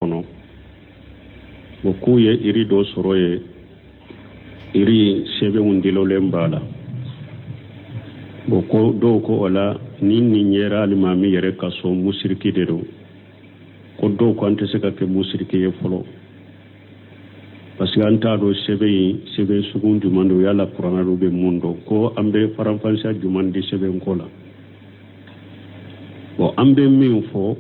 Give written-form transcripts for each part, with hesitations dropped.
kɔnɔ. O k'u ye iri dɔ sɔrɔ yen, iri sɛbɛnw dilolen b'a la. Bon, ko dɔw ko o la ni nin yera alimami yɛrɛ ka so, musiriki de don. Ko dɔw ko an tɛ se ka kɛ musiriki ye fɔlɔ, parce que an t'a dɔn sɛbɛn in sɛbɛn sugu jumɛn don, yala kuranna don bɛ mun dɔn, ko an bɛ faranfasiya jumɛn di sɛbɛn ko la. Bon, an bɛ min fɔ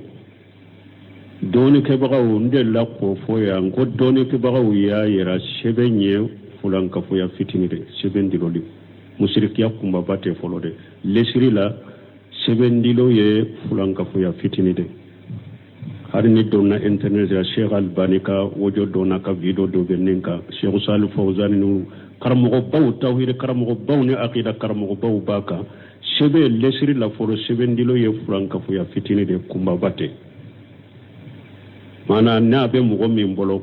dɔɔnikɛbagaw, n delila k'o fɔ yan ko dɔɔnikɛbagaw y'a yira sɛbɛn ye fulankafoya fitini de, sɛbɛn diloli musirikiya kunbaba tɛ fɔlɔ de. Lesiri la, sɛbɛn dilo ye fulankafoya fitini de. Hali ni donna internet la, Sheikh Albani ka wojo dɔ n'a ka video dɔ bɛ nin kan, Sheikh Salih Fawzani ni karamɔgɔbaw, tawhidi karamɔgɔbaw ni akida karamɔgɔbaw b'a kan. Sɛbɛn lesiri la fɔlɔ, sɛbɛn dilo ye fulankafoya fitini de, kunbaba tɛ. Maana n'a bɛ mɔgɔ min bolo,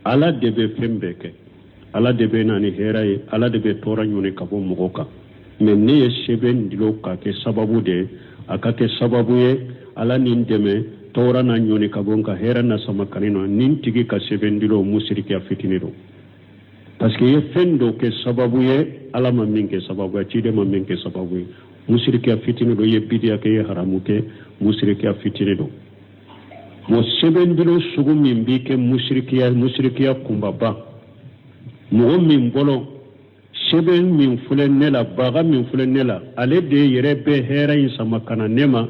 Ala de bɛ fɛn bɛɛ kɛ, Ala de bɛ na ni hɛrɛ ye, Ala de bɛ tɔɔrɔ ɲɔni ka bɔ mɔgɔ kan. Mais ne ye sɛbɛn dilo ka kɛ sababu de ye, a ka kɛ sababu ye Ala ni n dɛmɛ, tɔɔrɔ na ɲɔni ka bɔ n kan, hɛrɛ na sama ka ne nɔ. Nin tigi ka sɛbɛn dilo musirikiya fitini don, parce que i ye fɛn dɔ kɛ sababu ye Ala ma min kɛ sababu ye, ciden ma min kɛ sababu ye. Musirikiya fitini don. I ye bidiya kɛ, i ye haramu kɛ, musirikiya fitini don. Bon, sɛbɛn dilo sugu min b'i kɛ musirikiya, musirikiya kunbaba, mɔgɔ min bolo sɛbɛn min filɛ ne la, baga min filɛ ne la, ale de yɛrɛ bɛ hɛrɛ in sama ka na ne ma,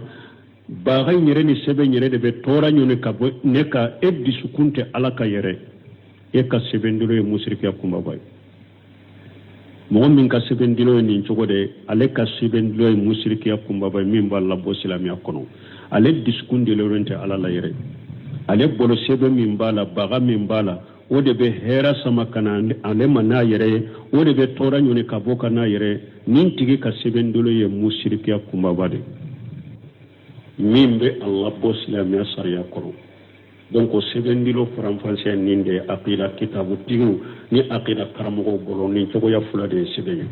baga in yɛrɛ ni sɛbɛn yɛrɛ de bɛ tɔɔrɔ ɲini ka bɔ ne kan, e dusukun tɛ Ala kan yɛrɛ, e ka sɛbɛn dilo ye musirikiya kunbaba ye. Mɔgɔ min ka sɛbɛn dilo ye nin cogo de, ale ka sɛbɛn dilo ye musirikiya kunbaba ye min b'a labɔ silamɛya kɔnɔ. Ale dusukun delilen tɛ Ala la yɛrɛ. Ale bolo sɛbɛn min b'a la, baga min b'a la, o de bɛ hɛrɛ sama ka na ale ma n'a yɛrɛ ye, o de bɛ tɔɔrɔ ɲini ka bɔ ka n'a yɛrɛ ye. Nin tigi ka sɛbɛn dilo ye musirikiya kunbaba de min bɛ a labɔ silamɛya sariya kɔnɔ. Donc o sɛbɛn dilo faranfasiya nin de ye akida kitabutigiw ni akida karamɔgɔw bolo, nin cogoya fila de ye sɛbɛn ye.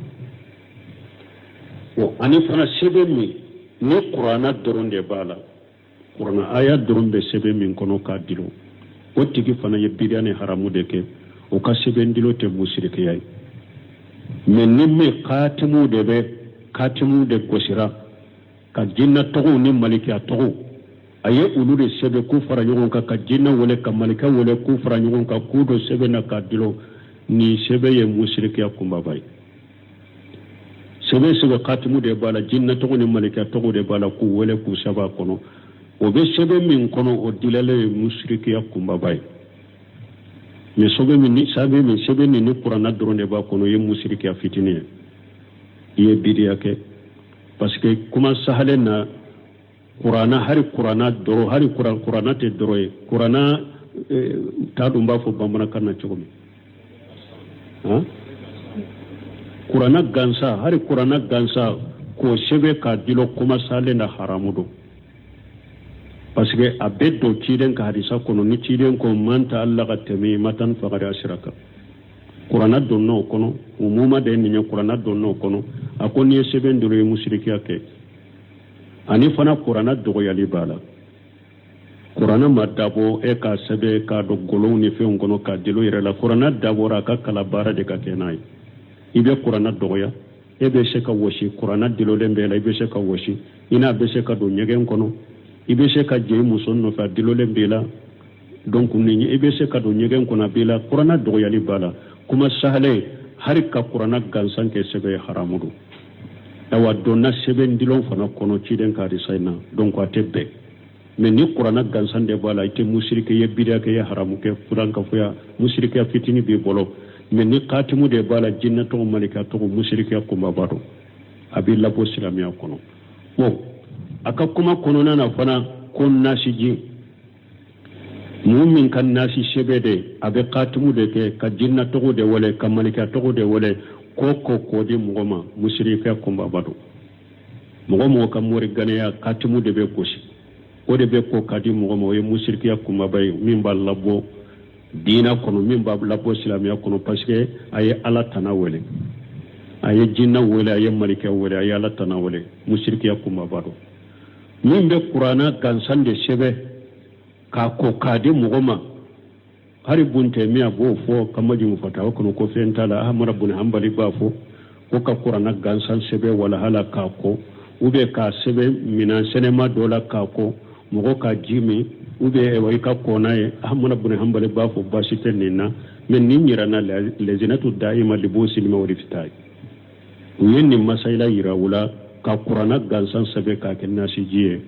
Bon, ani fana sɛbɛn min ni kuranna dɔrɔn de b'a la, kuranna aya dɔrɔn bɛ sɛbɛn min kɔnɔ k'a dilo, o tigi fana ye bidiya ni haramu de kɛ. O ka sɛbɛn dilo tɛ musirikiya ye. Mais ni min katimu de bɛ, katimu de gosira ka jinna tɔgɔw ni malikiya tɔgɔw, a ye olu de sɛbɛn k'u fara ɲɔgɔn kan, ka jinna wele ka malika wele k'u fara ɲɔgɔn kan k'u don sɛbɛn na k'a dilo, nin sɛbɛn ye musirikiya kunbaba ye. Sɛbɛn sɛbɛn katimu de b'a la, jinna tɔgɔ ni malika tɔgɔ de b'a la, k'u wele k'u sɛbɛn a kɔnɔ, o bɛ sɛbɛn min kɔnɔ, o dilalen ye musirikiya kunbaba ye. Mais sɛbɛn min ni sɛbɛn min sɛbɛn min ni kuranna dɔrɔn de b'a kɔnɔ, o ye musirikiya fitinin ye, i ye bidiya kɛ, parce que kuma sahalen na, kuranna, hari kuranna dɔrɔn, hari kuranna tɛ dɔrɔn ye, kuranna eh, t'a dun b'a fɔ bamanankan na cogo min, han, kuranna gansa, hari kuranna gansa k'o sɛbɛn k'a dilo, kuma sahalen na, haramu don, parce que a bɛ don ciden ka hadisa kɔnɔ ni ciden ko man ta'allaka tamimatan faqad ashraka. Kuranna donna o kɔnɔ, umuma de ye nin ye, kuranna donna o kɔnɔ. A ko n'i ye sɛbɛn dilo, i ye musirikiya kɛ. Ani fana kuranna dɔgɔyali b'a la. Kuranna ma dabɔ e k'a sɛbɛn k'a don golow ni fɛnw kɔnɔ k'a dilo yɛrɛ la. Kuranna dabɔra a ka kalan baara de ka kɛ n'a ye. I bɛ kuranna dɔgɔya, e bɛ se ka wɔsi, kuranna dilolen b'e la, i bɛ se ka wɔsi, i n'a bɛ se ka don ɲɛgɛn kɔnɔ, i bɛ se ka jɛ i muso nɔfɛ, a dilolen b'e la. Donc ni i bɛ se ka don ɲɛgɛn kɔnɔ, a b'i la, kuranna dɔgɔyali b'a la. Kuma sahalen, hari ka kuranna gansan kɛ sɛbɛn ye, haramu don. Awa, donna sɛbɛn dilon fana kɔnɔ ciden ka hadisa in na. Donc a tɛ bɛn. Mais ni kuranna gansan de b'a la, i tɛ musirike, i ye bidiya kɛ, i ye haramu kɛ, furankafoya musirikiya fitini b'i bolo. Mais ni katimu de b'a la, jinɛ tɔgɔ, malika tɔgɔ, musirikiya kunbaba don, a b'i labɔ silamɛya kɔnɔ. Bon, a ka kuma kɔnɔna na fana ko nasiji, mɔgɔ min ka nasi sɛbɛ de, a bɛ katimu de kɛ ka jinna tɔgɔ de wele, ka malika tɔgɔ de wele, ko ko k'o di mɔgɔ ma, musirikiya kunbaba don. Mɔgɔ mɔgɔ ka moriganaya katimu de bɛ gosi, o de bɛ ko ka di mɔgɔ ma, o ye musirikiya kunbaba ye min b'a labɔ diina kɔnɔ, min b'a labɔ silamɛya kɔnɔ, parce que a ye Ala tana wele, a ye jinna wele, a ye malikɛ wele, a ye Ala tana wele, musirikiya kunbaba don. Min bɛ kuranna gansan de sɛbɛn K'a ko k'a di mɔgɔ ma hari bun tɛmiya b'o fɔ ka majumu fatawa kɔnɔ ko fɛn t'a la ahamada bun hanbali b'a fɔ ko ka kuranna gansan sɛbɛn walaha la k'a ko ou bien k'a sɛbɛn minan sɛnɛma dɔ la k'a ko mɔgɔ ka ji min ou bien i ka ko n'a ye ahamada bun hanbali b'a fɔ baasi tɛ nin na mais nin yira na lajinatu dayima libuhusil ma wal ifta u ye nin masayila yira u la ka kuranna gansan sɛbɛn k'a kɛ nasiji ye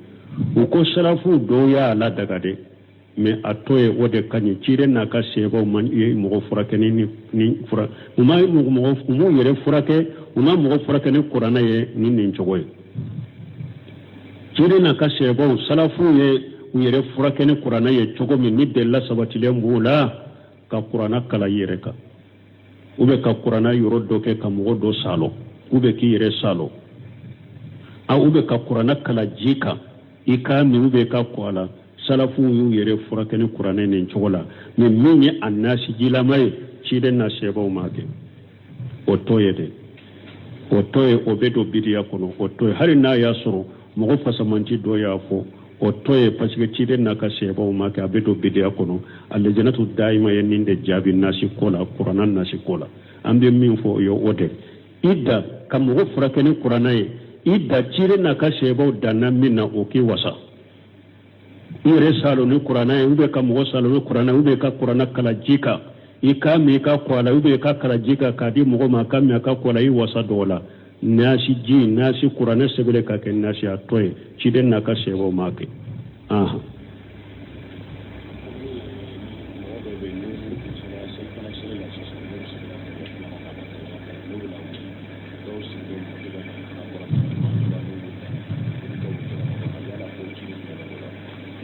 u ko salafu dɔw y'a ladaga dɛ mais a to ye o de ka ɲi ciden n'a ka sahabaw ma ye mɔgɔ furakɛ ni ni fura u ma mɔgɔ u m'u yɛrɛ furakɛ u ma mɔgɔ furakɛ ni kuranɛ ye ni nin cogo ye ciden n'a ka sahabaw salafu ye u yɛrɛ furakɛ ni kuranɛ ye cogo min ni delila sabatilen b'o la ka kuranɛ kalan i yɛrɛ kan ou bien ka kuranɛ yɔrɔ dɔ kɛ ka mɔgɔ dɔ salo ou bien k'i yɛrɛ salo a ou bien ka kuranɛ kalan ji kan i k'a min ou bien i ka ko a la salafuw y'u yɛrɛ furakɛ ni kuranɛ nin cogo la mais min ye a nasijilama ye ciden n'a sahabaw m'a kɛ o to ye dɛ o to ye o bɛ don bidiya kɔnɔ o to ye hali n'a y'a sɔrɔ mɔgɔ fasamanti dɔ y'a fɔ o to ye parce que ciden n'a ka sahabaw m'a kɛ a bɛ don bidiya kɔnɔ alajinatu dayima ye nin de jaabi nasi ko la kuranna nasi ko la an bɛ min fɔ o ye o de i da ka mɔgɔ furakɛ ni kuranna ye i da ciden n'a ka sahabaw danna min na o k'i wasa i yɛrɛ salo ni kuranna ye ou bien ka mɔgɔ salo ni kuranna ye ou bien ka kuranna kalan ji kan i k'a min i ka ko a la ou bien i ka kalan ji kan k'a di mɔgɔ ma a ka min a ka ko a la i wasa dɔw la nasi ji nasi kuranɛ sɛbɛnlen ka kɛ nasi a to ye ciden n'a ka sahabaw m'a kɛ ahan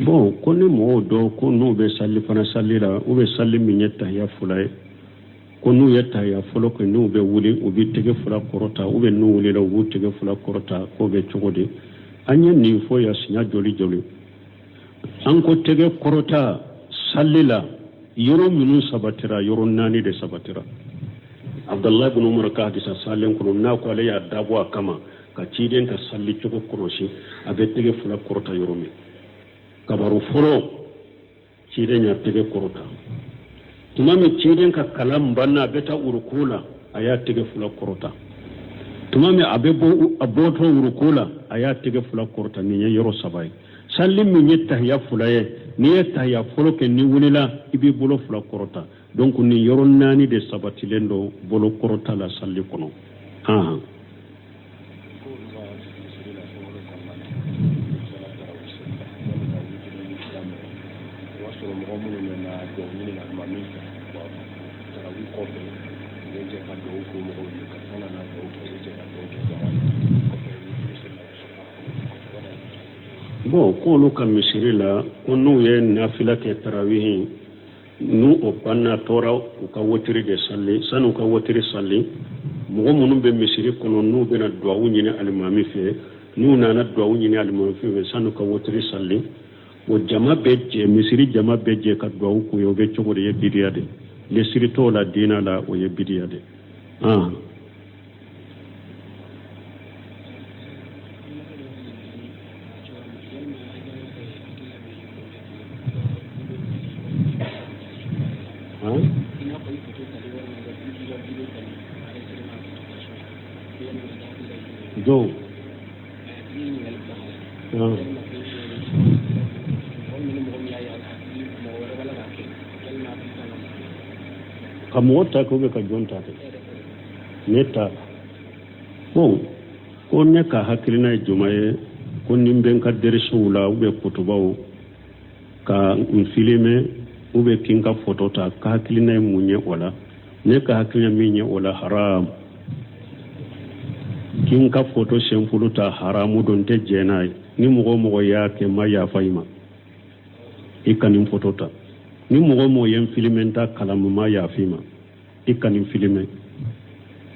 bon ko ni mɔgɔw dɔw ko n'u bɛ salifana sali la u bɛ sali min ye tahiya fila ye ko n'u ye tahiya fɔlɔ kɛ n'u bɛ wuli u bɛ tɛgɛ fila kɔrɔta ou bien n'u wulila u b'u tɛgɛ fila kɔrɔta k'o bɛ cogo di an ye nin fɔ yan siɲɛ joli joli an ko tɛgɛ kɔrɔta sali la yɔrɔ minnu sabatira yɔrɔ naani de sabatira abudulayi bin umar ka hadisa salen kɔnɔ n'a ko ale y'a dabɔ a kama ka ciden ka sali cogo kɔlɔsi a bɛ tɛgɛ fila kɔrɔta yɔrɔ min kabaru fɔlɔ ciden y'a tɛgɛ kɔrɔta tuma min ciden ka kalan banna a bɛ taa uruku la a y'a tɛgɛ fila kɔrɔta tuma min a bɛ bɔ a bɔtɔ uruku la a y'a tɛgɛ fila kɔrɔta nin ye yɔrɔ saba ye sali min ye tahiya fila ye n'i ye tahiya fɔlɔ kɛ n'i wulila i b'i bolo fila kɔrɔta donc nin yɔrɔ naani de sabatilen don bolo kɔrɔta la sali kɔnɔ han bon k'olu ka misiri la ko n'u ye nafila kɛ tarawihi n'u o banna tora u ka wotiri de sali sani u ka wotiri sali mɔgɔ minnu bɛ misiri kɔnɔ n'u bɛna duwawu ɲini alimami fɛ n'u nana duwawu ɲini alimami fɛ sani u ka wotiri sali o jama bɛ jɛ misiri jama bɛ jɛ ka duwawu k'u ye o bɛ cogo di ye bidiya de lesiri t'o la diina la o ye bidiya de ah. Jɔn ka mɔgɔ ta kɛ ou ka jɔn ta kɛ ne ta bon ko ne ka hakilina ye jumɛn ye ko ni n bɛ n ka derisiw la ou bien kutubaw ka n filime ou bien k'i ka foto ta ka hakilina ye mun ye o la ne ka hakilina min ye o la haram k'i n ka foto senfolo ta haramu don n tɛ jɛn n'a ye ni mɔgɔ o mɔgɔ y'a kɛ n ma yafa i ma i ka nin foto ta ni mɔgɔ o mɔgɔ ye n filime n t'a kalama n ma yafa i ma i ka nin filime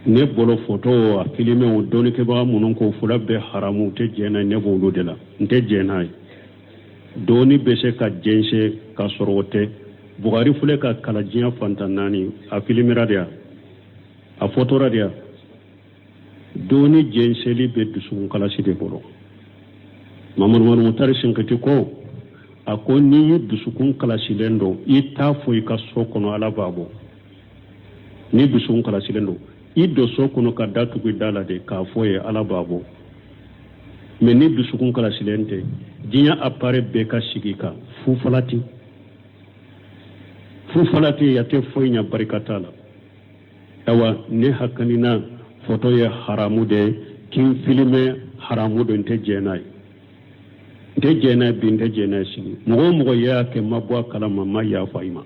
ne bolo foto a filime o dɔnnikɛbaga minnu ko fila bɛɛ haramu tɛ jɛn n'a ye ne b'olu de la n tɛ jɛn n'a ye dɔnni bɛ se ka jɛnsɛn ka sɔrɔ o tɛ bugari filɛ ka kalan diɲɛ fan tan naani a filimera de ya a fotora de ya dɔnni jɛnsɛnli bɛ dusukun kalasi de bolo mamadu mutari sinkiti ko A ko n'i y'i dusukun kalasilen don, i t'a fɔ i ka so kɔnɔ, Ala b'a bɔ. N'i dusukun kalasilen don, i don so kɔnɔ ka da tugu i da la de k'a fɔ ye, Ala b'a bɔ. Mais ni dusukun kalasilen tɛ, diɲɛ appareil bɛɛ ka sigi kan fufalati fufalati, a tɛ foyi ɲɛ, barika t'a la. Awa, ne hakanina foto ye haramu de ye, k'i filime haramu don, n tɛ jɛn n'a ye, n tɛ jɛn n'a ye bi, n tɛ jɛn n'a ye sini. Mɔgɔ o mɔgɔ y'a kɛ, ma bɔ a kalama, ma yafa i ma.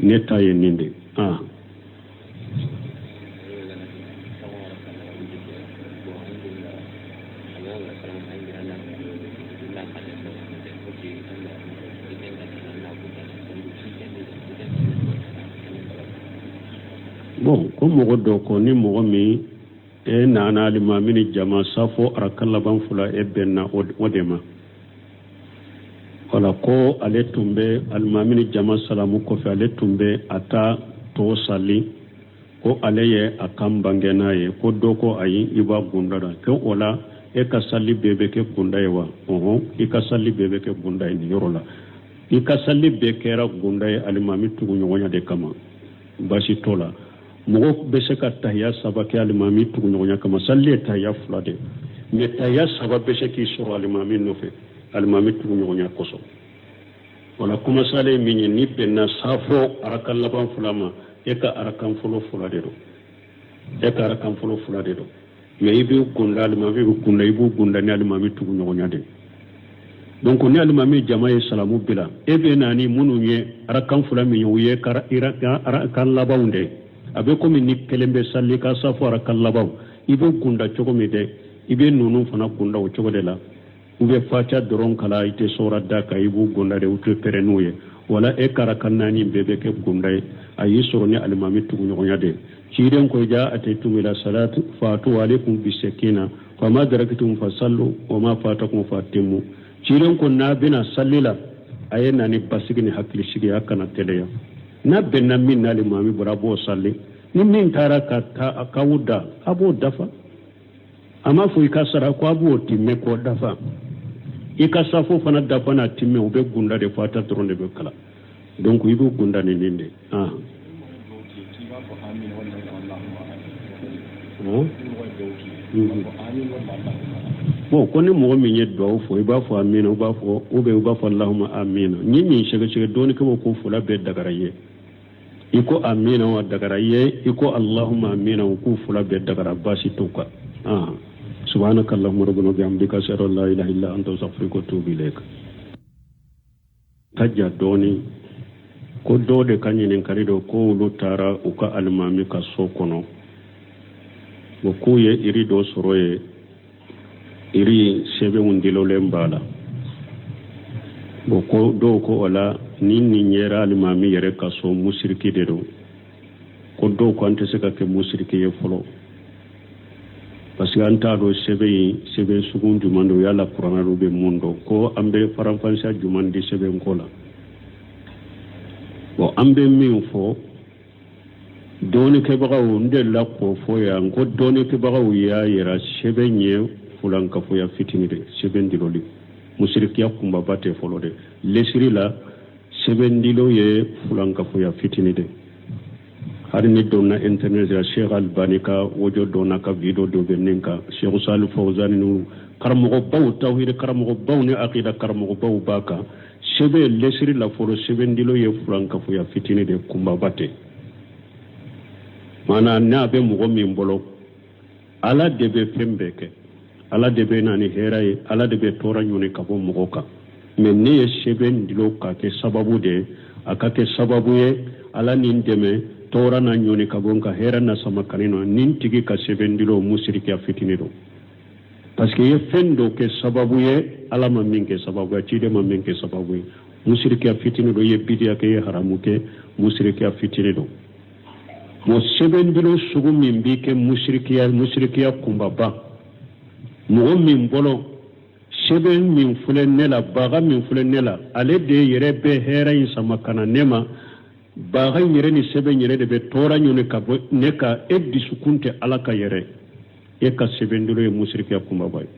Ne ta ye nin de ah. Bon, ko mɔgɔ dɔ ko ni mɔgɔ min e nana alimami ni jama safo araka laban fila, e bɛnna o de ma, wala ko ale tun bɛ alimami ni jama salamu kɔfɛ, ale tun bɛ a ta tɔ sali, ko ale ye a kan bange n'a ye, ko dɔ ko ayi, i b'a gunda da ko o la, e ka sali bɛɛ bɛ kɛ gunda ye wa? Ɔhɔn, i ka sali bɛɛ bɛ kɛ gunda ye nin yɔrɔ la. I ka sali bɛɛ kɛra gunda ye alimami tuguɲɔgɔnya de kama, baasi t'o la. Mɔgɔ bɛ se ka tahiya saba kɛ alimami tuguɲɔgɔnya kama. Sali ye tahiya fila de, mais tahiya saba bɛ se k'i sɔrɔ alimami nɔfɛ, alimami tuguɲɔgɔnya kosɔn. Wala kumasale min ye, n'i bɛnna safo arakan laban fila ma, e ka arakan fɔlɔ fila de don, e ka arakan fɔlɔ fila de don. Mais i bɛ gunda, alimami bɛ gunda, i b'u gunda ni alimami tuguɲɔgɔnya de. Donc ni alimami jama ye salamu bila, e bɛ na ni minnu ye arakan fila min ye, u ye arakan labanw de. A bɛ komi ni kelen bɛ sali ka safo arakan labanw, i bɛ gunda cogo min dɛ, i bɛ ninnu fana gunda o cogo de la. U bɛ fatiya dɔrɔn kalan, i tɛ sɔra da kan, i b'u gunda de, u tɛ pɛrɛn n'u ye. Wala e ka arakan naani bɛɛ bɛ kɛ gunda ye. A y'i sɔrɔ ni alimami tuguɲɔgɔnya de. Ciden ko iza ataytum ila salati fatu alaikum bisakina fama darakitum fasallu wa ma fatakum fatimmu. Ciden ko n'a bɛna sali la, a ye na ni basigi ni hakilisigi, a kana teliya. N'a bɛnna min n'alimami bɔra, a b'o sali. Ni min taara ka taa k'aw dan, a b'o dafa. A m'a fɔ i ka sara ko a b'o timmɛ k'o dafa. I ka safo fana dafa n'a timmɛ, u bɛ gunda de, fatiya dɔrɔn de bɛ kalan. Donc i bɛ gunda ni nin de. Ah, bon, ko ni mɔgɔ min ye duwawu fɔ, i b'a fɔ amina, u b'a fɔ ou bien u b'a fɔ allahuma amina. N ye nin sɛgɛsɛgɛ dɔɔni kɛ, ko fila bɛɛ dagara ye. I ko amina wa dagara ye, i ko allahuma amina, u k'u fila bɛɛ dagara, baasi t'u kan. Ah, subhanaka allahumma rabbana bihamdika, ashhadu an la ilaha illa anta, astaghfiruka wa atubu ilaik. Ka ja dɔɔni, ko dɔw de ka ɲininkali don ko olu taara u ka alimami ka so kɔnɔ, o k'u ye iri dɔ sɔrɔ ye, iri sɛbɛnw dilolen b'a la. Bon, ko dɔw ko o la ni nin yera alimami yɛrɛ ka so, musiriki de don. Ko dɔw ko an tɛ se ka kɛ musiriki ye fɔlɔ, parce que an t'a dɔn sɛbɛn in sɛbɛn sugu jumɛn don, yala kuranɛ bɛ mun dɔn, ko an bɛ faranfasiya jumɛn di sɛbɛn ko la. Bon, an bɛ min fɔ dɔɔnikɛbagaw, n delila k'o fɔ yan ko dɔɔnikɛbagaw y'a yira sɛbɛn ye fulankafoya fitini de, sɛbɛn diloli musirikiya kunbaba tɛ fɔlɔ de. Lesiri la, sɛbɛn dilo ye fulankafoya fitini de. Hali ni donna internet la, Sheikh Albani ka audio dɔ n'a ka video dɔ bɛ nin kan, Sheikh Salih Fawzani ni karamɔgɔbaw, tawhid karamɔgɔbaw ni akida karamɔgɔbaw b'a kan. Sɛbɛn lesiri la fɔlɔ, sɛbɛn dilo ye fulankafoya fitini de, kunbaba tɛ. Maana n'a bɛ mɔgɔ min bolo, Ala de bɛ fɛn bɛɛ kɛ, Ala de bɛ na ni hɛrɛ ye, Ala de bɛ tɔɔrɔ ɲɔni ka bɔ mɔgɔ kan. Mais ne ye sɛbɛn dilo ka kɛ sababu de ye, a ka kɛ sababu ye Ala ni n dɛmɛ, tɔɔrɔ na ɲɔni ka bɔ n kan, hɛrɛ na sama kani nɔ. Nin tigi ka sɛbɛn dilo musirikiya fitini don, parce que i ye fɛn dɔ kɛ sababu ye Ala ma min kɛ sababu ye, ciden ma min kɛ sababu ye. Musirikiya fitini don. I ye bidiya kɛ, i ye haramu kɛ, musirikiya fitini don. Bon, sɛbɛn dilo sugu min b'i kɛ musirikiya, musirikiya kunbaba, mɔgɔ min bolo sɛbɛn min filɛ ne la, baga min filɛ ne la, ale de yɛrɛ bɛ hɛrɛ in sama ka na ne ma, baga in yɛrɛ ni sɛbɛn yɛrɛ de bɛ tɔɔrɔ ɲini ka bɔ ne kan, e dusukun tɛ Ala ka yɛrɛ, e ka sɛbɛn dilo ye musirikiya kunbaba ye.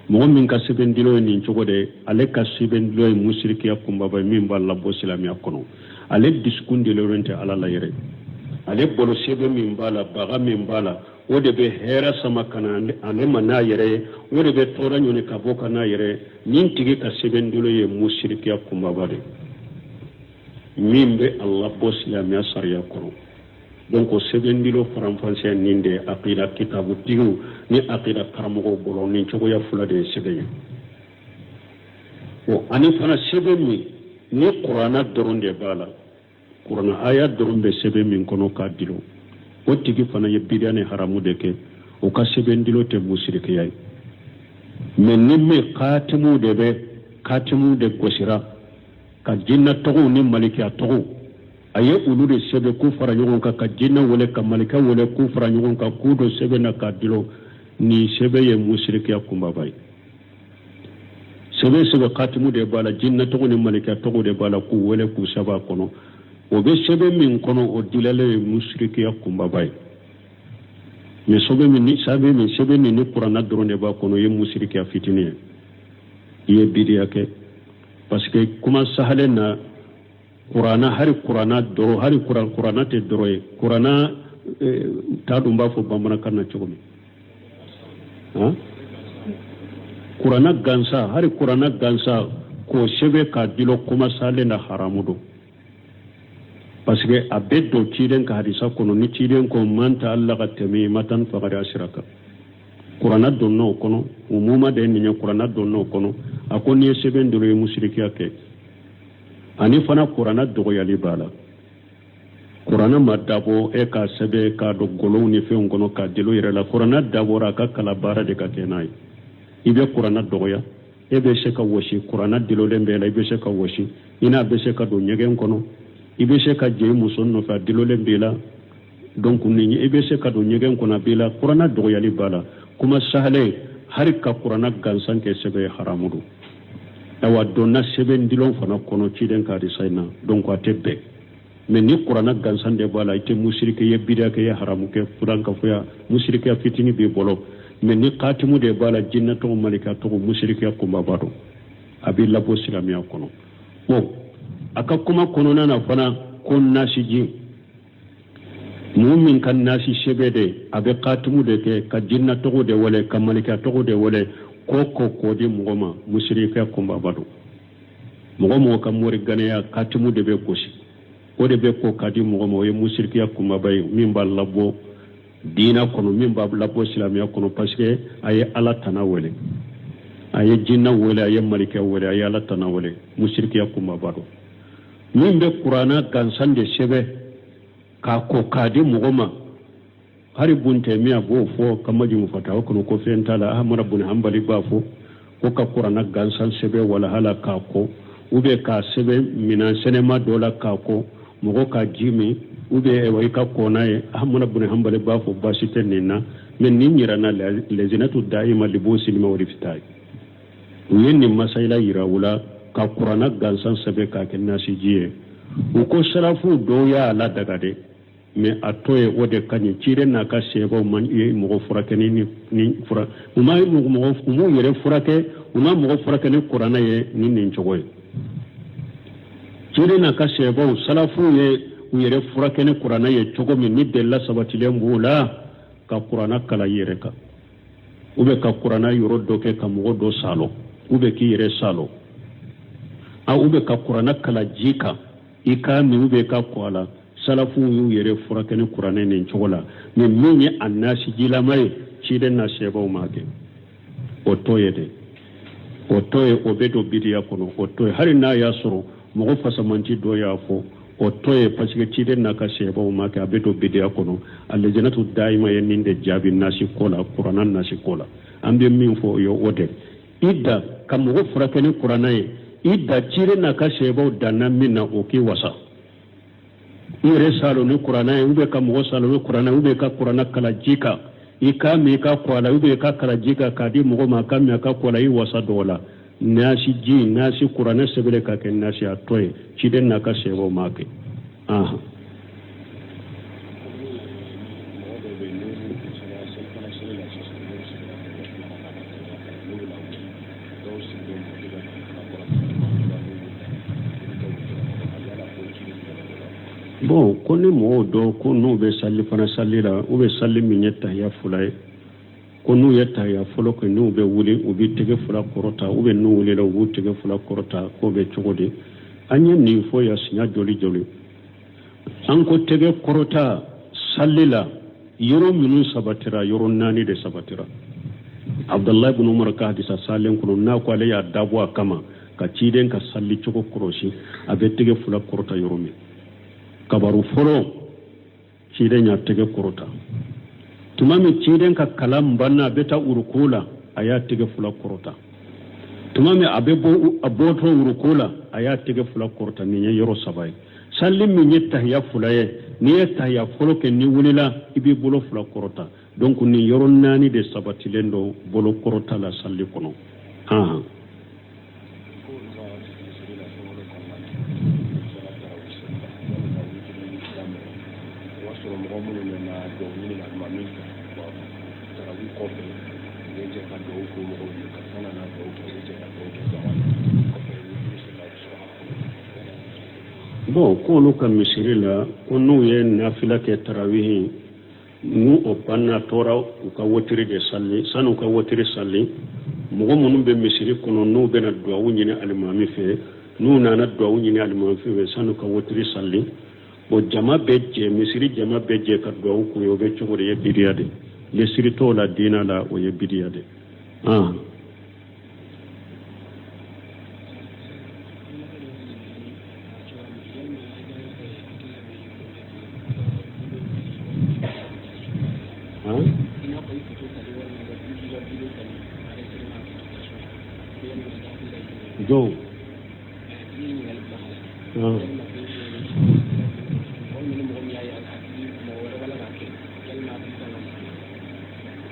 Mɔgɔ min ka sɛbɛn dilo ye nin cogo de, ale ka sɛbɛn dilo ye musirikiya kunbaba ye min b'a labɔ silamɛya kɔnɔ. Ale dusukun dilolen tɛ Ala la yɛrɛ. Ale bolo sɛbɛn min b'a la, baga min b'a la, o de bɛ hɛrɛ sama ka na ale ma n'a yɛrɛ ye, o de bɛ tɔɔrɔ ɲɔni ka bɔ ka n'a yɛrɛ ye. Nin tigi ka sɛbɛn dilo ye musirikiya kunbaba de min bɛ a labɔ silamɛya sariya kɔnɔ. Donc o sɛbɛn dilo faranfasiya nin de ye akida kitabutigiw ni akida karamɔgɔw bolo, nin cogoya fila de ye sɛbɛn ye. O ani fana sɛbɛn min ni kuranna dɔrɔn de b'a la, kuranna aya dɔrɔn bɛ sɛbɛn min kɔnɔ k'a dilo, o tigi fana ye bidiya ni haramu de kɛ. O ka sɛbɛn dilo tɛ musirikiya ye. Mais ni min katimu de bɛ, katimu de gosira ka jinna tɔgɔw ni malikiya tɔgɔw, a ye olu de sɛbɛn k'u fara ɲɔgɔn kan, ka jinɛ wele ka malika wele k'u fara ɲɔgɔn kan k'u don sɛbɛn na k'a dilo, nin sɛbɛn ye musirikiya kunbaba ye. Sɛbɛn sɛbɛn katimu de b'a la, jinɛ tɔgɔ ni malika tɔgɔ de b'a la, k'u wele k'u sɛbɛn a kɔnɔ. O bɛ sɛbɛn min kɔnɔ, o dilalen ye musirikiya kunbaba ye. Mais sɛbɛn min ni sɛbɛn min sɛbɛn min ni kuranna dɔrɔn de b'a kɔnɔ, o ye musirikiya fitinin ye. I ye bidiya kɛ parce que kuma sahalen na kuranna, hari kuranna dɔrɔn, hari kuranna tɛ dɔrɔn ye. Kuranna t'a dun b'a fɔ bamanankan na cogo min, han, kuranna gansa, hari kuranna gansa k'o sɛbɛn k'a dilo kuma sahalen na, haramu don. Parce que a bɛ don ciden ka hadisa kɔnɔ ni ciden ko man ta'allaka tamimatan faqad ashraka. Kuranna donna o kɔnɔ, umuma de ye nin ye, kuranna donna o kɔnɔ. A ko n'i ye sɛbɛn dilo, ye musirikiya kɛ. Ani fana kuranna dɔgɔyali b'a la. Kuranna ma dabɔ e k'a sɛbɛn k'a don golow ni fɛnw kɔnɔ k'a dilo yɛrɛ la. Kuranna dabɔra a ka kalan baara de ka kɛ n'a ye. I bɛ kuranna dɔgɔya, e bɛ se ka wɔsi, kuranna dilolen b'e la, i bɛ se ka wɔsi, i n'a bɛ se ka don ɲɛgɛn kɔnɔ, i bɛ se ka jɛ i muso nɔfɛ, a dilolen b'e la. Donc ni i bɛ se ka don ɲɛgɛn kɔnɔ, a b'i la. Kuranna dɔgɔyali b'a la. Kuma sahalen, hari ka kuranna gansan kɛ sɛbɛn ye, haramu don. Ayiwa, donna sɛbɛn dilon fana kɔnɔ ciden ka hadisa in na. Donc a tɛ bɛn. Mais ni kuranna gansan de b'a la, i tɛ musirike ye, bidiya kɛ, ye haramu kɛ, furankafoya, musirikiya fitini b'i bolo. Mais ni katimu de b'a la, jinɛ tɔgɔ, malika tɔgɔ, musirikiya kunbaba don, a b'i labɔ silamɛya kɔnɔ. Bon, a ka kuma kɔnɔna na fana ko nasiji, mɔgɔ min ka nasi sɛbɛn de, a bɛ katimu de kɛ ka jinɛ tɔgɔ de wele, ka malika tɔgɔ de wele, ko ko k'o di mɔgɔ ma, musirikiya kunbaba don. Mɔgɔ mɔgɔ ka moriganaya katimu de bɛ gosi, o de bɛ ko ka di mɔgɔ ma, o ye musirikiya kunbaba ye min b'a labɔ diina kɔnɔ, min b'a labɔ silamɛya kɔnɔ. Parce que a ye Ala tana wele, a ye jinɛ wele, a ye malikɛ wele, a ye Ala tana wele, musirikiya kunbaba don. Min bɛ kuranna gansan de sɛbɛn k'a ko k'a di mɔgɔ ma, hari bun tɛmiya b'o fɔ ka majumu fatawa kɔnɔ ko fɛn t'a la. Ahamada bun hanbali b'a fɔ ko ka kuranna gansan sɛbɛn walahala k'a ko, ou bien k'a sɛbɛn minan sɛnɛma dɔ la k'a ko, mɔgɔ ka ji min, ou bien i ka ko n'a ye, Ahamada bun hanbali b'a fɔ baasi tɛ nin na. Mais nin yirana lajinatu dayima libuhusil ilmi wal iftayi, u ye nin masayila yira u la ka kuranna gansan sɛbɛn k'a kɛ nasiji ye. U ko salafu dɔw y'a ladaga dɛ, mais a to ye, o de ka ɲi. Ciden n'a ka sahabaw ma ye mɔgɔ furakɛ ni ni fura, u ma mɔgɔ, u m'u yɛrɛ furakɛ, u ma mɔgɔ furakɛ ni kuranna ye ni nin cogo ye. Ciden n'a ka sahabaw, salafu ye u yɛrɛ furakɛ ni kuranna ye cogo min, ni delila sabatilen b'o la, ka kuranna kalan i yɛrɛ kan, ou bien ka kuranna yɔrɔ dɔ kɛ ka mɔgɔ dɔ salo, ou bien k'i yɛrɛ salo, a ou bien ka kuranna kalan ji kan i k'a min, ou bien i ka ko a la. Salafuw y'u yɛrɛ furakɛ ni kuranɛ nin cogo la. Mais min ye a nasijilama ye, ciden n'a sahabaw m'a kɛ. O to ye dɛ, o to ye, o bɛ don bidiya kɔnɔ. O to ye, hali n'a y'a sɔrɔ mɔgɔ fasamanci dɔ y'a fɔ, o to ye, parce que ciden n'a ka sahabaw m'a kɛ, a bɛ don bidiya kɔnɔ. A lajinatu dayima ye nin de jaabi nasi ko la, kuranna nasi ko la. An bɛ min fɔ o ye o de i da ka mɔgɔ furakɛ ni kuranna ye, i da ciden n'a ka sahabaw danna min na, o k'i wasa. I yɛrɛ salo ni kuranna ye, ou bien ka mɔgɔ salo ni kuranna ye, ou bien ka kuranna kalan ji kan i k'a min, i ka ko a la, ou bien i ka kalan ji kan k'a di mɔgɔ ma a ka min, a ka ko a la, i wasa dɔw la. Nasi ji, nasi kuranɛ sɛbɛnlen ka kɛ nasi, a to ye, ciden n'a ka sahabaw m'a kɛ. Ahan. Bon, ko ni mɔgɔw dɔ ko n'u bɛ salifana sali la, u bɛ sali min ye tahiya fila ye, ko n'u ye tahiya fɔlɔ kɛ, n'u bɛ wuli, u bɛ tɛgɛ fila kɔrɔta, u bɛ n'u wulila, u b'u tɛgɛ fila kɔrɔta, k'o bɛ cogo di? An ye nin fɔ yan siɲɛ joli joli. An ko tɛgɛ kɔrɔta sali la, yɔrɔ minnu sabatira, yɔrɔ naani de sabatira. Abudulayi bin Umar ka hadisa salen kɔnɔ, n'a ko ale y'a dabɔ a kama ka ciden ka sali cogo kɔlɔsi, a bɛ tɛgɛ fila kɔrɔta yɔrɔ min. Kabaru fɔlɔ, ciden y'a tɛgɛ kɔrɔta tuma min ciden ka kalan banna, a bɛ taa uruku la, a y'a tɛgɛ fila kɔrɔta. Tuma min a bɛ bɔ, a bɔtɔ uruku la, a y'a tɛgɛ fila kɔrɔta. Nin ye yɔrɔ saba ye. Sali min ye tahiya fila ye, n'i ye tahiya fɔlɔ kɛ, n'i wulila, i b'i bolo fila kɔrɔta. Donc nin yɔrɔ naani de sabatilen don bolo kɔrɔta la sali kɔnɔ. Han. Bon, k'olu ka misiri la, ko n'u ye nafila kɛ tarawihi, n'u o banna tora u ka wotiri de sali, sani u ka wotiri sali, mɔgɔ minnu bɛ misiri kɔnɔ, n'u bɛna duwawu ɲini alimami fɛ, n'u nana duwawu ɲini alimami fɛ sani u ka wotiri sali, o jama bɛ jɛ, misiri jama bɛ jɛ ka duwawu k'u ye, o bɛ cogo di? Ye bidiya de. Lesiri t'o la diina la, o ye bidiya de. Ah. Jɔn?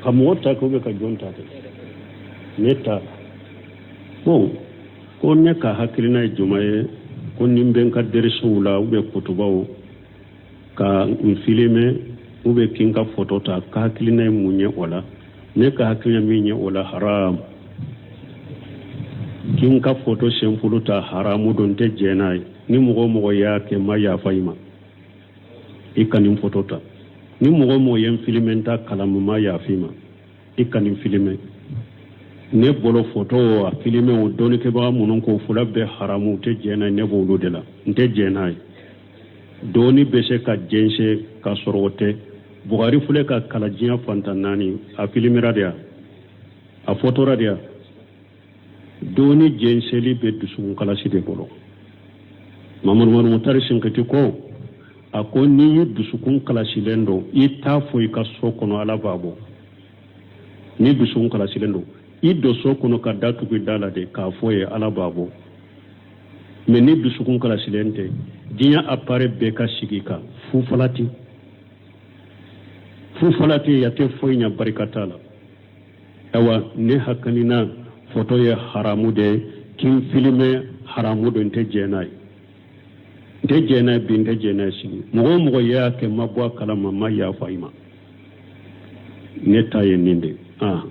Ka mɔgɔ ta kɛ, ka jɔn ta kɛ? Ne ta, bon, ko ne ka hakilina ye juma ye, ko ni n bɛ n ka derisiw la ou bien kutubaw ka n filime ou bien k'i ka foto ta, ka hakilina ye mun ye o la? Ne ka hakilina min ye o la, haram. K'i n ka foto senfulu ta, haramu don, n tɛ jɛn n'a ye. Ni mɔgɔ o mɔgɔ y'a kɛ, n ma yafa i ma. I ka nin foto ta, ni mɔgɔ o mɔgɔ ye n filime, n t'a kalama, n ma yafa i ma. I ka nin filime ne bolo, foto o, a filime o, dɔnnikɛbaga minnu ko fila bɛɛ haramu, tɛ jɛn n'a ye, ne b'olu de la, n tɛ jɛn n'a ye. Dɔɔni bɛ se ka jɛnsɛn ka sɔrɔ o tɛ. Bugari filɛ ka kalan diɲɛ fan tan naani, a filimera de ya, a fotora de ya. Dɔɔni jɛnsɛnli bɛ dusukun kalasi de bolo. Mamadu Mutari Sinkiti ko, a ko n'i ye dusukun kalasilen don, i t'a fɔ i ka so kɔnɔ, Ala b'a bɔ. Ni dusukun kalasilen don, i don so kɔnɔ ka da tugu i da la de k'a fɔ ye, Ala b'a bɔ. Mais ni dusukun kalasilen tɛ, diɲɛ appareil bɛɛ ka sigi kan fufalati fufalati, ya tɛ foyi ɲɛ, barika t'a la. Ayiwa, ne hakalina, foto ye haramu de ye, k'i filime haramu don, n tɛ jɛn n'a ye, n tɛ jɛn n'a ye bi, n tɛ jɛn n'a ye sini. Mɔgɔ o mɔgɔ y'a kɛ, ma bɔ a kalama, ma yafa i ma. Ne ta ye nin de. Ah,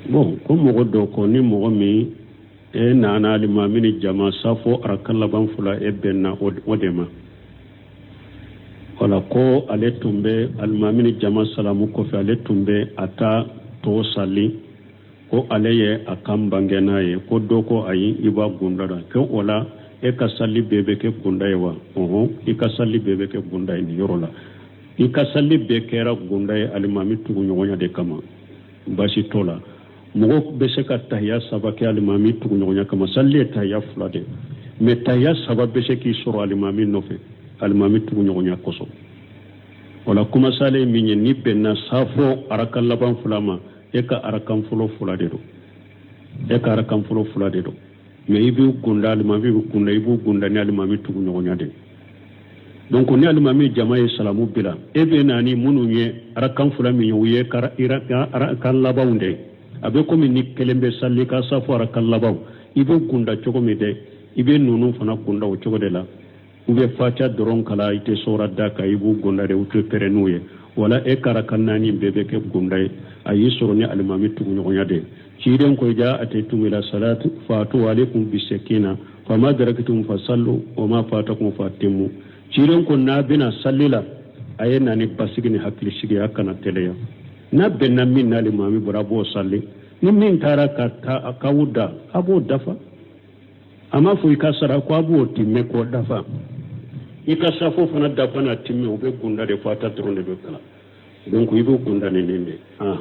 bon, ko mɔgɔ dɔ ko ni mɔgɔ min e nana alimami ni jama safo araka laban fila, e bɛnna o de ma wala, ko ale tun bɛ alimami ni jama salamu kɔfɛ, ale tun bɛ a ta tɔ sali, ko ale ye a kan bange n'a ye, ko dɔ ko ayi, i b'a gunda la, ko o la e ka sali bɛɛ bɛ kɛ gunda ye wa? Ɔhɔn, i ka sali bɛɛ bɛ kɛ gunda ye nin yɔrɔ la. I ka sali bɛɛ kɛra gunda ye alimami tuguɲɔgɔnya de kama, baasi t'o la. Mɔgɔ bɛ se ka tahiya saba kɛ alimami tuguɲɔgɔnya kama. Sali ye tahiya fila de, mais tahiya saba bɛ se k'i sɔrɔ alimami nɔfɛ, alimami tuguɲɔgɔnya kosɔn. O la kumasale ye min ye, ni bɛnna safo araka laban fila ma, e ka arakan fɔlɔ fila de don, e ka arakan fɔlɔ fila de don, mais i b'i gunda, alimami bɛ gunda, i b'u gunda ni alimami tuguɲɔgɔnya de. Donc ni alimami jama ye salamu bila, e bɛ na ni minnu ye arakan fila min ye, u ye arakan labanw de ye. A bɛ komi ni kelen bɛ sali ka safo arakan labanw, i bɛ gunda cogo min dɛ, i bɛ ninnu fana gunda o cogo de la. U bɛ fatiya dɔrɔn kalan, i tɛ sɔra da kan, i b'u gunda de, u tɛ pɛrɛn n'u ye. Wala e ka raka naani bɛɛ bɛ kɛ gunda ye. A y'i sɔrɔ ni alimami tuguɲɔgɔnya de ye. Ciden ko iza ataytum ila salati fatu alaikum bisakina fama adraktum fasallu wa ma fatakum fatimmu. Ciden ko n'a bɛna sali la, a ye na ni basigi ni hakilisigi, a kana teliya. N'a bɛnna min na alimami bɔra, a b'o sali. Ni min taara ka taa k'aw dan, a b'o dafa. A m'a fɔ i ka sara ko a b'o timmɛ k'o dafa. I ka safo fana dafa n'a timmɛ, o bɛ gunda de, fatiya dɔrɔn de bɛ kalan. Donc i b'o gunda ni nin de. Ah,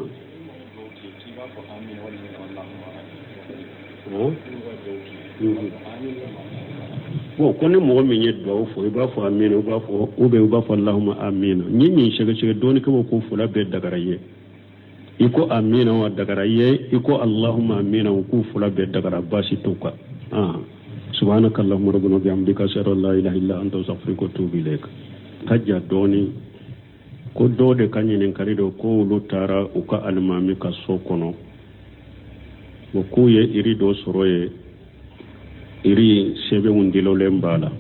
bon, ko ni mɔgɔ min ye duwawu fɔ, i b'a fɔ amina, u b'a fɔ ou bien u b'a fɔ allahuma amina. N ye nin sɛgɛsɛgɛ dɔɔnikɛbaw ko fila bɛɛ dagara ye. I ko amina wa dagara ye, i ko allahuma amina, u k'u fila bɛɛ dagara, baasi t'u kan. Ah, subhanaka allahumma rabbana bihamdika, ashhadu an la ilaha illa anta, astaghfiruka wa atubu ilaik. Ka ja dɔɔni ko dɔw de ka ɲininkali don ko olu taara u ka alimami ka so kɔnɔ, o k'u ye iri dɔ sɔrɔ ye, iri sɛbɛnw dilolen b'a la.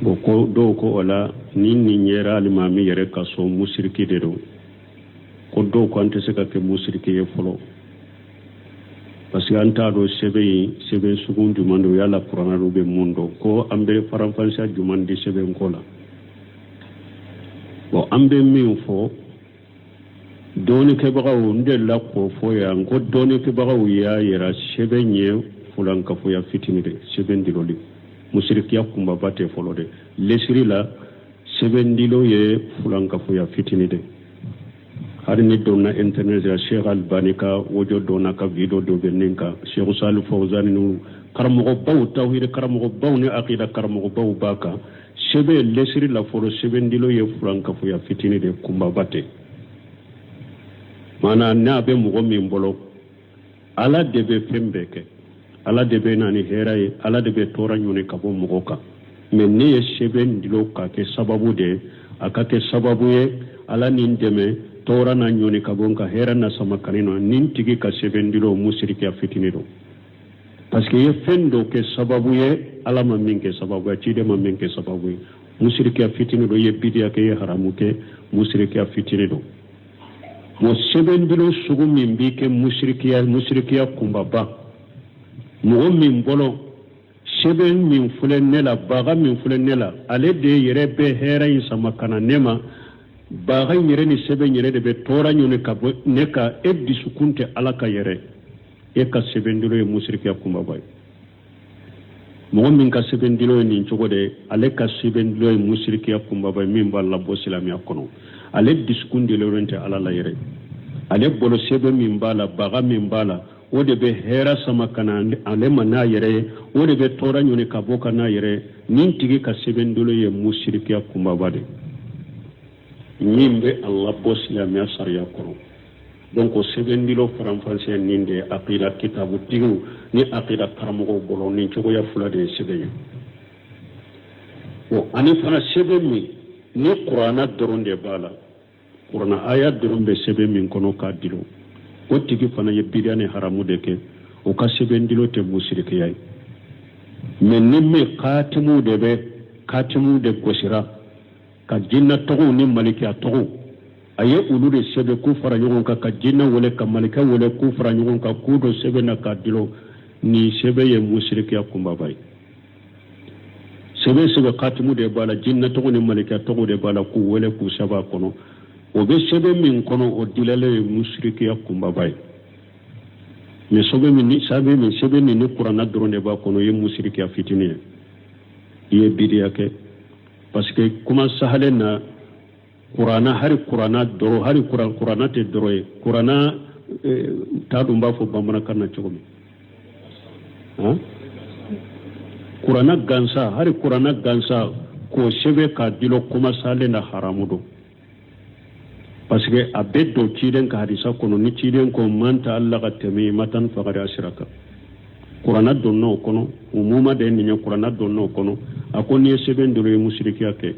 Bon, ko dɔw ko o la ni nin yera alimami yɛrɛ ka so, musiriki de don. Ko dɔw ko an tɛ se ka kɛ musiriki ye fɔlɔ, parce que an t'a dɔn sɛbɛn in sɛbɛn sugu jumɛn don, yala kuranɛ don bɛ mun don, ko an bɛ faranfasiya jumɛn di sɛbɛn ko la. Bon, an bɛ min fɔ dɔɔnikɛbagaw, n delila k'o fɔ yan ko dɔɔnikɛbagaw y'a yira sɛbɛn ye fulankafoya fitini de, sɛbɛn diloli musirikiya kunbaba tɛ fɔlɔ de. Lesiri la, sɛbɛn dilo ye fulankafoya fitini de. Hali ni donna internet la, Sheikh Albani ka audio dɔ n'a ka video dɔ bɛ nin kan, Sheikh Salih Fawzani ni karamɔgɔbaw, tawhid karamɔgɔbaw ni akida karamɔgɔbaw b'a kan. Sɛbɛn lesiri la fɔlɔ, sɛbɛn dilo ye fulankafoya fitini de, kunbaba tɛ. Maana n'a bɛ mɔgɔ min bolo, Ala de bɛ fɛn bɛɛ kɛ, Ala de bɛ na ni hɛrɛ ye, Ala de bɛ tɔɔrɔ ɲɔni ka bɔ mɔgɔ kan. Mais ne ye sɛbɛn dilo ka kɛ sababu de ye, a ka kɛ sababu ye Ala ni n dɛmɛ, tɔɔrɔ na ɲɔni ka bɔ n kan, hɛrɛ na sama kani nɔ. Nin tigi ka sɛbɛn dilo musirikiya fitini don, parce que i ye fɛn dɔ kɛ sababu ye Ala ma min kɛ sababu ye, ciden ma min kɛ sababu ye. Musirikiya fitini don. I ye bidiya kɛ, i ye haramu kɛ, musirikiya fitini don. Bon, sɛbɛn dilo sugu min b'i kɛ musirikiya, musirikiya kunbaba, mɔgɔ min bolo sɛbɛn min filɛ ne la, baga min filɛ ne la, ale de yɛrɛ bɛ hɛrɛ in sama ka na ne ma, baga in yɛrɛ ni sɛbɛn yɛrɛ de bɛ tɔɔrɔ ɲini ka bɔ ne kan, e dusukun tɛ Ala ka yɛrɛ, e ka sɛbɛn dilo ye musirikiya kunbaba ye. Mɔgɔ min ka sɛbɛn dilo ye nin cogo de, ale ka sɛbɛn dilo ye musirikiya kunbaba ye min b'a labɔ silamɛya kɔnɔ. Ale dusukun dilolen tɛ Ala la yɛrɛ. Ale bolo sɛbɛn min b'a la, baga min b'a la, o de bɛ hɛrɛ sama ka na ale ma n'a yɛrɛ ye, o de bɛ tɔɔrɔ ɲini ka bɔ ka n'a yɛrɛ ye. Nin tigi ka sɛbɛn dilo ye musirikiya kunbaba de min bɛ a labɔ silamɛya sariya kɔnɔ. Donc o sɛbɛn dilo faranfasiya nin de ye akida kitabutigiw ni akida karamɔgɔw bolo, nin cogoya fila de ye sɛbɛn ye. Bon, ani fana sɛbɛn min ni kuranna dɔrɔn de b'a la, kuranna aya dɔrɔn bɛ sɛbɛn min kɔnɔ k'a dilo, o tigi fana ye bidiya ni haramu de kɛ. O ka sɛbɛn dilo tɛ musirikiya ye. Mais ni min katimu de bɛ, katimu de gosira ka jinna tɔgɔw ni malikiya tɔgɔw, a ye olu de sɛbɛn k'u fara ɲɔgɔn kan, ka jinna wele ka malika wele k'u fara ɲɔgɔn kan k'u don sɛbɛn na k'a dilo, nin sɛbɛn ye musirikiya kunbaba ye. Sɛbɛn sɛbɛn katimu de b'a la, jinna tɔgɔ ni malika tɔgɔ de b'a la, k'u wele k'u sɛbɛn a kɔnɔ, o bɛ sɛbɛn min kɔnɔ, o dilalen ye musirikiya kunbaba ye. Mais sɛbɛn min ni sɛbɛn min sɛbɛn min ni kuranna dɔrɔn de b'a kɔnɔ, o ye musirikiya fitinin ye, i ye bidiya kɛ. Parce que kuma sahalen na, kuranna, hari kuranna dɔrɔn, hari kuran kuranna tɛ dɔrɔn ye, kuranna t'a dun b'a fɔ bamanankan na cogo min, han, kuranna gansa, hari kuranna gansa k'o sɛbɛn k'a dilo, kuma sahalen na, haramu don. Parce que a bɛ don ciden ka hadisa kɔnɔ ni ciden ko man ta'allaka tamimatan faqad ashraka. Kuranna donna o kɔnɔ, umuma de ye nin ye, kuranna donna o kɔnɔ. A ko n'i ye sɛbɛn dɔrɔn, i ye musirikiya kɛ.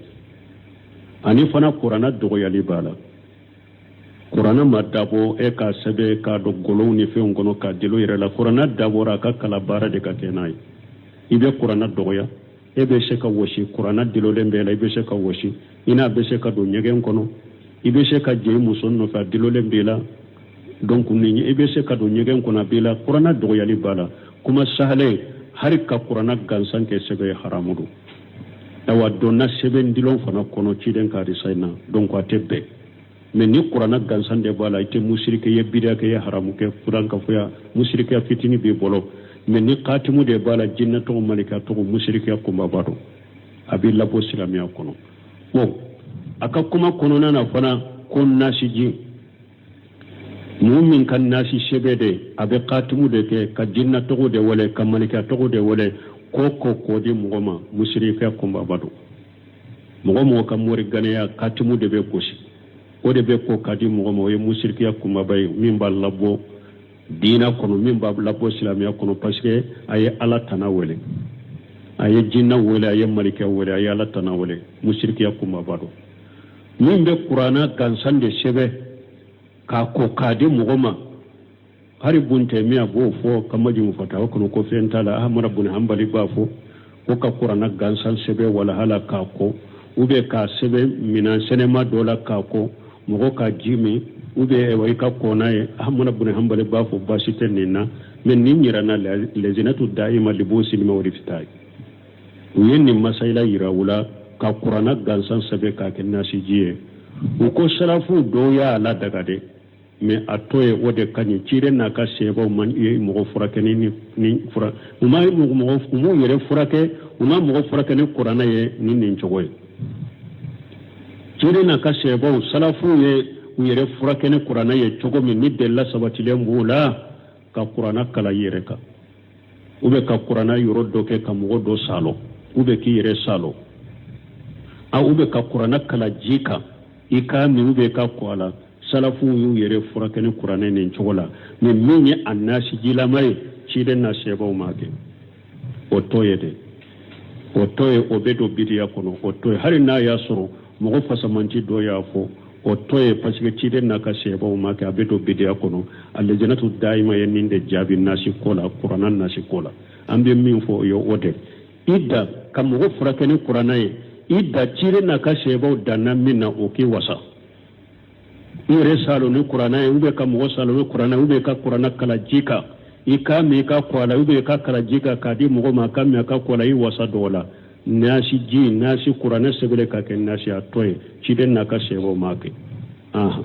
Ani fana kuranna dɔgɔyali b'a la. Kuranna ma dabɔ e k'a sɛbɛn k'a don golow ni fɛnw kɔnɔ k'a dilo yɛrɛ la. Kuranna dabɔra a ka kala baara de ka kɛ n'a ye. I bɛ kuranna dɔgɔya. E E bɛ se ka wɔsi, kuranna dilolen b'e la, i bɛ se ka wɔsi, i n'a bɛ se ka don ɲɛgɛn kɔnɔ, i bɛ se ka jɛ i muso nɔfɛ, a dilolen b'i la. Donc ni i bɛ se ka don ɲɛgɛn kɔnɔ, a b'i la, kuranna dɔgɔyali b'a la. Kuma sahalen, hali ka kuranna gansan kɛ sɛbɛn ye, haramu don. Ayiwa, donna sɛbɛn dilon fana kɔnɔ ciden ka hadisa in na. Donc a tɛ bɛn. Mais ni kuranna gansan de b'a la, i tɛ musirike ye, bidiya kɛ ye, haramu kɛ, furankafoya, musirikiya fitini b'i bolo. Mais ni katimu de b'a la, jinɛ tɔgɔ, malika tɔgɔ, musirikiya kunbaba don, a b'i labɔ silamɛya kɔnɔ. Bon, a ka kuma kɔnɔna na fana ko nasiji, mɔgɔ min ka nasi sɛbɛ de, a bɛ katimu de kɛ ka jinɛ tɔgɔ de wele, ka malika tɔgɔ de wele, ko ko k'o di mɔgɔ ma, musirikiya kunbaba don. Mɔgɔ mɔgɔ ka moriganaya katimu de bɛ gosi, o de bɛ ko ka di mɔgɔ ma, o ye musirikiya kunbaba ye, min b'a labɔ diina kɔnɔ, min b'a labɔ silamɛya kɔnɔ, parce que a ye Ala tana wele, a ye jinɛ wele, a ye malikɛ wele, a ye Ala tana wele, musirikiya kunbaba don. Min bɛ kuranna gansan de sɛbɛn k'a ko k'a di mɔgɔ ma, hari bun tɛmiya b'o fɔ ka majumu fatawa kɔnɔ ko fɛn t'a la. Ahamada bun hanbali b'a fɔ ko ka kuranna gansan sɛbɛn walahala k'a ko, ou bien k'a sɛbɛn minan sɛnɛma dɔ la k'a ko, mɔgɔ ka ji min, ou bien i ka ko n'a ye, Ahamada bun hanbali b'a fɔ baasi tɛ nin na. Mais nin yirana lajinatu dayima libuhusi wal ifta, u ye nin masayila yira u la ka kuranna gansan sɛbɛn k'a kɛ nasiji ye. U ko salafu dɔw y'a ladaga dɛ, mais a to ye, o de ka ɲi. Ciden n'a ka sahabaw ma ye mɔgɔ furakɛ ni ni fura, u ma mɔgɔ, u m'u yɛrɛ furakɛ, u ma mɔgɔ furakɛ ni kuranna ye ni nin cogo ye. Ciden n'a ka sahabaw, salafu ye u yɛrɛ furakɛ ni kuranna ye cogo min, ni delila sabatilen b'o la, ka kuranna kalan i yɛrɛ kan, ou bien ka kuranna yɔrɔ dɔ kɛ ka mɔgɔ dɔ salo, ou bien k'i yɛrɛ salo a, ou bien ka kuranna kalan ji kan, i k'a min, ou bien i ka ko a la. Salafuw y'u yɛrɛ furakɛ ni kuranɛ nin cogo la. Mais min ye a nasijilama ye, ciden n'a sahabaw m'a kɛ. O to ye dɛ, o to ye, o bɛ don bidiya kɔnɔ. O to ye, hali n'a y'a sɔrɔ mɔgɔ fasamanci dɔ y'a fɔ, o to ye, parce que ciden n'a ka sahabaw m'a kɛ, a bɛ don bidiya kɔnɔ. A lajinatu dayima ye nin de jaabi nasi ko la, kuranna nasi ko la. An bɛ min fɔ o ye o de i da ka mɔgɔ furakɛ ni kuranna ye, i da ciden n'a ka sahabaw danna min na, o k'i wasa. I yɛrɛ salo ni kuranna ye, ou bien ka mɔgɔ salo ni kuranna ye, ou bien ka kuranna kala ji kan, i k'a min, i ka ko a la, ou bien i ka kala ji kan k'a di mɔgɔ ma, a ka min, a ka ko a la, i wasa dɔw la. Nasi ji, nasi kuranɛ sɛbɛnlen ka kɛ nasi, a to ye, ciden n'a ka sahabaw m'a kɛ. Ahan.